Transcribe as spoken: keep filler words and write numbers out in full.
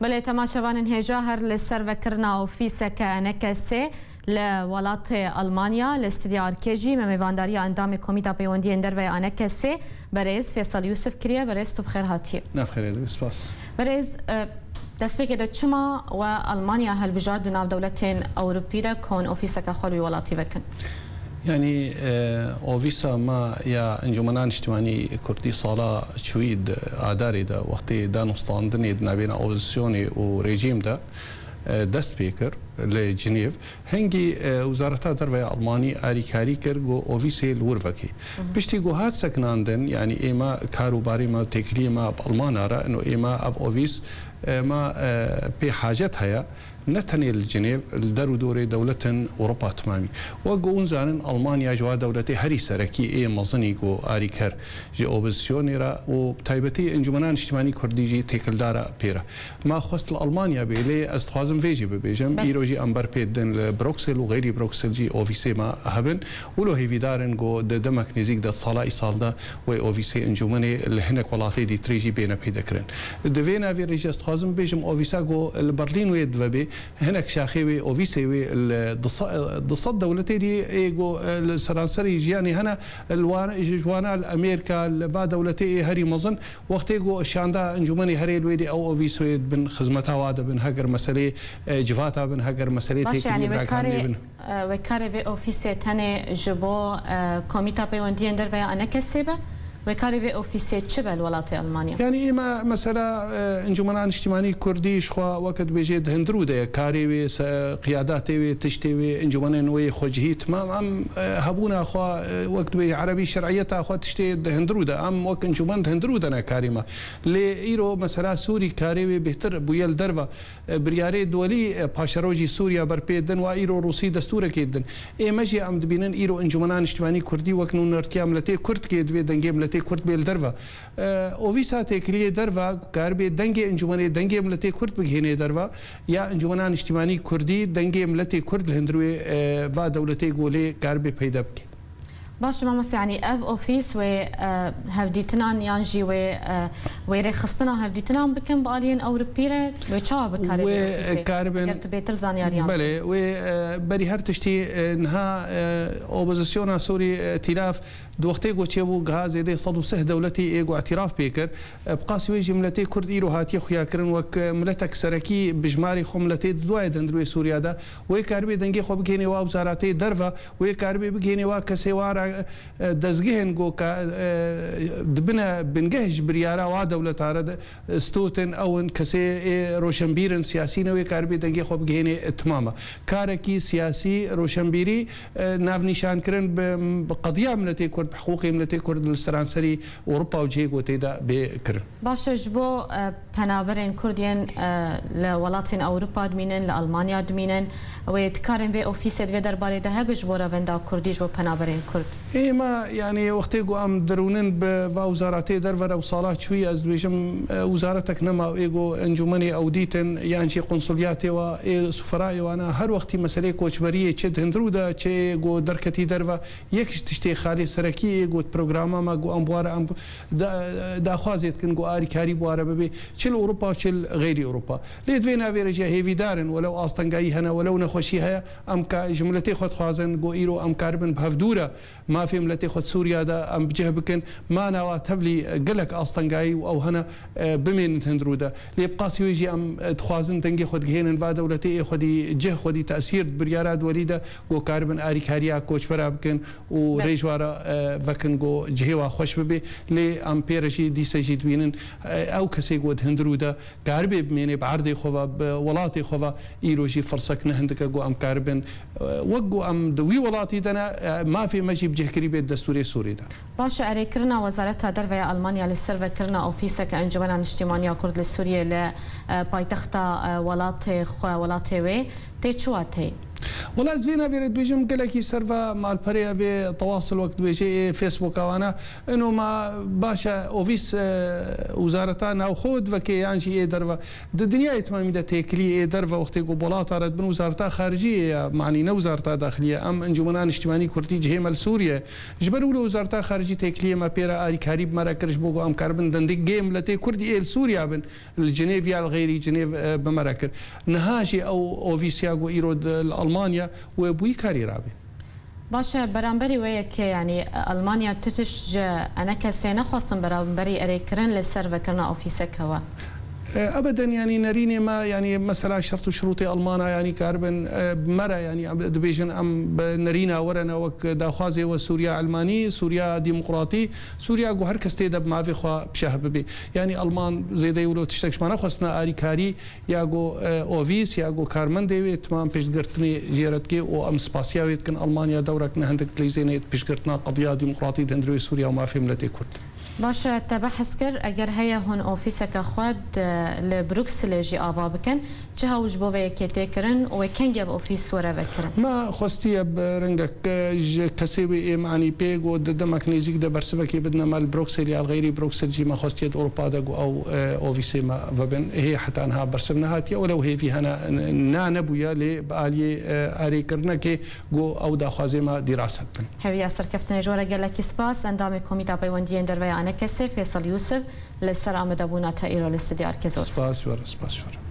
Belê, temaşevanên hêja, her li ser vekirina ofîseke ENKSê li welatê Almanya, li Stûdyoya Arkê jî me mêvandariya endamê Komîta Peywendiyên Derve ya ENKSê, berêz Fêsal Yûsif kiriye. Berêz, tu bi xêr hatiye. Nav xêrê dibî, spas. Berêz, e, destpêkê de çima we Almanya hilbijart di nav dewletên Ewropî de ku hûn ofîseke xwe li wî welatî vekin? Yanî, e, ofîsa me ya Encûmena Niştimanî Kurdî sala çûyî di Adarê de wextê danûstandinê di navbêna opozîsyonê û rejîm de, e, dest pê kir li Cinêv. Hingî, e, Wezareta Derve ya Almanî alîkarî kir ku ofîsê li wir vekê. Piştî ku hat sekinandin, yanî êma kar û barê me, têkiliyê me bi Almana re, ino êma ev ofîs, e, me, e, pê hacet heye. Ne tenê li Cinêv, li der û dorê dewletên Ewropa timamî. Wek ku hûn zanin, Almanya ji wa dewletê herî serekî ê mezinî ku alîker ji opozîsyonê re û bi taybetî Encûmena Niştimanî Kurdî jî têkildar e pê re. Ma xwest li Almanya bê, lê ez dixwazim vê jî bibêjim. Belê. Îro jî em ber pê didin li Bruksel û xeyrî Bruksel jî ofîsê me hebin. Wilo hêvîdar in ku di demek nêzîk de, sala îsal de wê ofîsê encûmenê li hinek welatê dîtirê jî bêne pêdekirin. Di vê navê re jî ez dixwazim bibêjim, ofîsa ku li Berlîn wê divebê, hinek şaxê wê, ofîsê wê li du sed, du sed dewletê dî ê ku, e, li seranserî jiyanê hene, li wan, ji, ji wana li Amerîka, li va dewletê ê herî mezin, wextê ku şanda encûmenê herê li wê dê ew ofîs wê dibin, xizmeta wa dibin, heger meselê, e, civata bin, heger meselê Baş, têkiliyê yanî wê birakan karê, lê bin. e, wê karê vê ofîsê tenê ji bo, e, Komîta Peywendiyên Derve ya ENKSê be? Wê karê vê ofîsê çi be li welatê Almanya? Yanî êma mesela, e, Encûmena Niştimanî Kurdî ji xwe weke dibêjê di hundirû de ye. Karê wê, se-, qiyadatê wê, tiştê wê, encûmenên wê yê xwecihî, timam em, e, hebûna xwe, e, wek dibêjê erebî şer'iyeta xwe tiştê di hundirû de. Em wek encûmen di hundirû de ne karê me. Lê îro mesela Sûrî karê wê bêhtir bûye li derve. E, biryarê duwelî, e, paşerojî Sûriya berpê din, wa îro Rûsî destûrekê din. Ê me jî em dibînin îro Encûmena Niştimanî Kurdî wek nûnertiya miletê Kurd kê divê dengê miletê Kurd bê li derve. E, ofîsa têkiliyê derve karibê dengê encûmenê, dengê miletê Kurd bigihênê derve, ya Encûmena Niştimanî Kurdî dengê miletê Kurd li hundirê, e, va dewletê golê karibê peyde bike. Baş e mamoste, yanî ev ofîs wê, e, hevdîtinan yan jî wê, e, wê rêxistina hevdîtinan bikin bi aliyên Ewropî re? Wê çawa bikarê vê Wê, ofîsê? e, karibin Eger tu bêtir zanyariyan Belê, wê, e, berî her tiştî, e, niha, e, opozisyona Sûrî, e, îtîlaf di wextê ku çêbû giha zêdeyê sed û sih dewletî ê ku îtîraf pê kir. E, bi qasî wê jî miletê Kurd îro hatiye xuyakirin wek, e, miletek serekî bi jimarê xwe miletê di duayê di hundirê Sûriya de. Wê karibê dengê xwe bigihênê wa wizaratê derve, wê karibê bigihênê wa kesê wa re, e, dezgehên ku ka, e, dibine bingeh ji biryara wa dewleta re de, e, stotin, ew in kesê ê roşenbîr in, siyasî ne, wê karibê dengê xwe bigihênê, e, timam e. Karekî siyasî, roşenbîrî, e, navnîşankirin bi, bi qediya miletê Kurd, bi hiqûqê miletê Kurd li seranserî Ewropa û cihê ku tê de bê kirin. Baş e, ji bo, e, penaberên Kurd yên, e, li welatên Ewropa dimînin, li Almanya dimînin, wê dikarên vê ofîsê di vê derbarê de hebe ji bo revenda Kurdî, ji bo penaberên Kurd? Ê me, yanî wextê ku em dirûnin bi va wizaretê derve re û sala çûyî, ez dibêjim, e, wizaretek nema ê ku encûmenê ew dîtin, yan jî qonsuliyatê wa, ê suferayê wana, her wextî meseleyê koçberiyê çi di hundirû de, çi ê ku derketî derve, yek ji tiştê xalê serekî ê ku di programa me ku em bi ware em da-, daxwazê dikin ku arîkarî bi ware bibe, çi li Ewropa, çi li xeyrî Ewropa. Lê di vê navê re jî hêvîdar in, welew astengayî hene, welew nexweşî heye, em ka ji miletê xwe dixwazin ku îro em karibin bi hevdû re mafê miletê xwe di Sûriya de em bi cih bikin. Mana wa tevlî gelek astengayî û ew hene, e, bimênin di hundirû de. Lê bi qasî wê jî em, e, dixwazin dengê xwe digihênin va dewletê ê xwedî cih, xwedî tesîr di biryara duwelî de ku karibin arîkariya koçbera bikin û Belê. rê ji wa re, e, vekin ku cihê wa xweş bibe. Lê em pê re jî dîse jî dibînin, e, ew kesê ku di hundirû de karibê bimênê bi erdê xwe ve, bi welatê xwe ve, îro jî firsek ne hindik e ku em karibin, e, wek ku em di wî welatî de ne, e, mafê me jî bi cih kirî bê di destûrê Sûrî de. Baş e, erêkirina Wezareta Derve ya Almanya li ser vekirina ofîseke Encûmena Niştîmaniya Kurd li Sûriyê li, e, paytexta, e, welatê xwe, welatê wê tê çi wateyê? Wela ez vê navê re dibêjim, gelekî ser va malperê ya vê tewasil wek dibêje ê Facebooka wana, ino ma baş e, ofîs, e, wizareta navxwe diveke yan jî ê derve. Di dinyayê temamî de têkilî ê derve wextê ku bolata re dibin wizareta xariciyê ya, manî ne wizareta daxiliyê. Em Encûmena Niştimanî Kurdî cihê me li Sûriye. Ji ber wilo wizareta xaricî têkiliyê me pê re arîkarî bi me re kir ji bo ku em karibin dendê gê miletê Kurdî ê li Sûriya bin. Li Cinêv ya li xeyrî Cinêv, e, bi me re kir. Niha jî ew ofîs ya ku îro di, li Almanya wê bûyî karî rabê. Baş e, beramberî wê yekê, yanî Almanya tu tişt ji enekesê nexwestin beramberî erêkirin li ser vekirina ofîseke we? E, ebeden, yanî nerînê me, yanî mesela şert û şirûtê Almana, yanî karibin, e, bi me re, yanî em dibêjin em bi nerîna were ne wek daxwazê we Sûriya Elmanî, Sûriya Demokratî, Sûriya ku her kes tê de bi mavê xwe bi şeh bibe. Yanî Alman zêdeyî wilo tiştek ji me nexwestine arîkarî ya ku, e, ofîs ya ku karmendê wê timam piştgirtinê jê re dike û em spasiya wê dikin. Almanya dewrek ne hindik dileyzêne piştgirtina qediya demokratî di hundirê Sûriya û mafê miletê Kurd. Baş e, te behs kir, eger heye hûn ofîseke xwe di, li Brukselê jî ava bikin, çi hewl ji bo vê yekê tê kirin û wê kengê ev ofîs were vekirin? Me xwestiye bi rengek, e, ji kesê wê ê manî pê got di demek nêzîk de bersivekê bidine me li Brokselê, ya li xeyrî Broksel jî me xwestiye di Ewropa de ku ew, e, ofîsê me vebin. Hê heta niha bersiv nehatiye, welew hêvî hene, n-, na nebûye, lê bi aliyê, e, erêkirinekê ku ew daxwazê me dîraset bin. Hêviya serkeftinê ji we re gelekî spas. Endamê Komîta Peywendiyên Derve ya Enekesê Fêsal Yûsif li ser amadebûna te îro li Stûdyo Erkê zor spas. Spas ji we re, spas ji we re.